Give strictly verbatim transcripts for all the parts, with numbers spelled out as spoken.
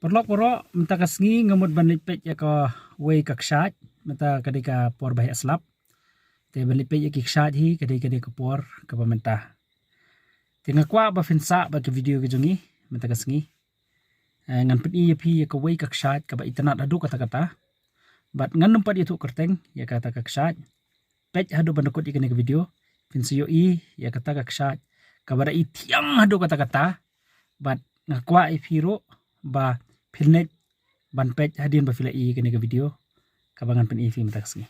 Paralok baroh, mynta ka sngi nga mut ban leit peit ïa kawei ka kshaid, mynta ka dei ka por ba heh slap. Te ban leit peit ïa ki kshaid hi ka dei, ka dei ka por kaba mynta. Te nga kwah ba phin sah bad ki video ki jong ngi mynta ka sngi. Eh, ngan pyni ïa phi ïa kawei ka kshaid kaba itynnad haduh katta katta. Bad ngan nym pat ïathuh kyrteng ïa kata ka kshaid. Peit haduh ban da kut ïa kane ka video, phin sa ïohi ïa kata ka kshaid kaba da ithiang haduh katta katta. Bad nga kwah ïa phi ruh ba phin leit ban peit hadien ba phi la ïohi ïa kane ka video kaba ngan pyni ïa phi mynta ka sngi.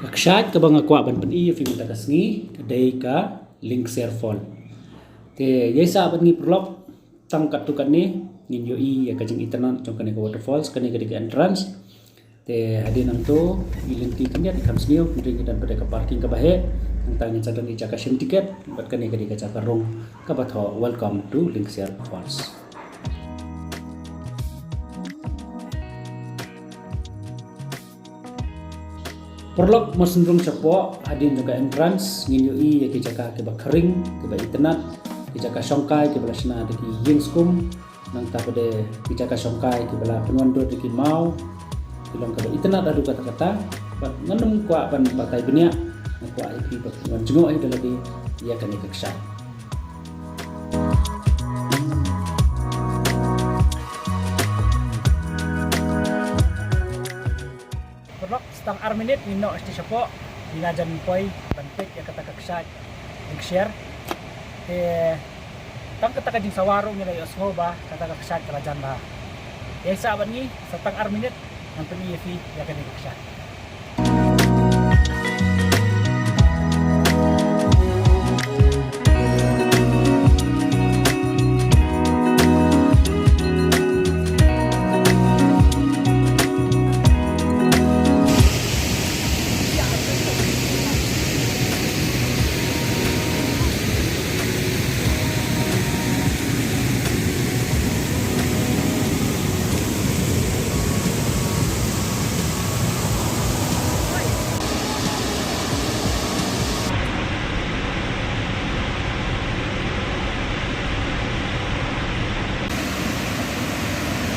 Ka kshaid kaba nga kwah ban pyni ïa phi mynta ka sngi ka dei ka Lyngksiar Fall. Te ïa sah bad ngi paralok, tang katto katne ngin ïohi ïa ka jingitynnad jong kane ka waterfalls. Kane ka dei ka entrance. Te hadien nangto i lynti khyndiat i kham sniew, hynrei ngi don pat ka parking kaba heh. Nangta ngin sa don i jaka shim tiket, bad kane ka dei ka jaka rung kaba thoh Welcome to Lyngksiar Falls. Paralok, mar syn rung shapoh hadien jong ka entrance ngin ïohi ïa ki jaka kiba khring, kiba itynnad, ki jaka shongkai kiba la shna da ki ïing skum. Nangta pat de ki jaka shongkai kiba la pynwan dud da ki maw, ki long kaba itynnad haduh katta katta. Bad ngan nym kwah ban batai bniah, nga kwah ïa phi ba phin wan jngoh hi da lade ïa kane ka kshaid. Paralok, sa tang ar minit ngin noh shatei shapoh, ngin ïa jan poi ban peit ïa kata ka kshaid Lyngksiar. Te tang kata ka jingsawa ruh ngi la ïohsngew ba kata ka kshaid ka la jan bha. Ïa sah bad ngi, sa tang ar minit ngan pyni ïa phi ïa kane ka kshaid.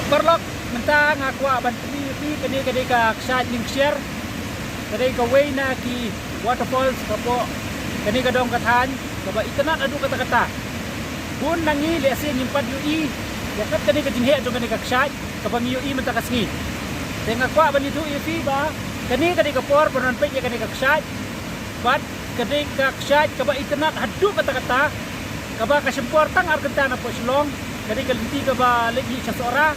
Paralok, mynta nga kwah ban pyni ïa phi kane ka dei ka kshaid Lyngksiar. Ka dei kawei na ki waterfalls kaba kane ka dong ka thaiñ kaba itynnad haduh katta katta. Bun na ngi lehse ngim pat ïohi ïa kat kane ka jingheh jong kane ka kshaid kaba ngi ïohi mynta ka sngi. Te nga kwah ban ïathuh ïa phi ba kane ka dei ka por ban wan peit ïa kane ka kshaid. Bad ka dei ka kshaid kaba itynnad haduh katta katta, kaba ka shim por tang ar kynta na poh Shillong. Ka dei ka lynti kaba leit hi sha Sohra,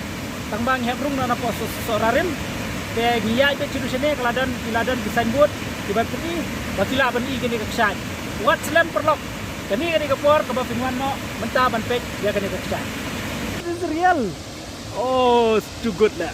tang ba ngi hap rung na, na poh Soh-, Sohra Rim. Te ngi ïaid beit sha dei shane, ka la don, ki la don ki signboard kiban pyni ba phi lah ban i kane ka kshaid. Wat slem paralok, kane ka dei ka por kaba phin wan noh mynta ban peit ïa kane ka kshaid. This is real. Oh, it's too good, lah.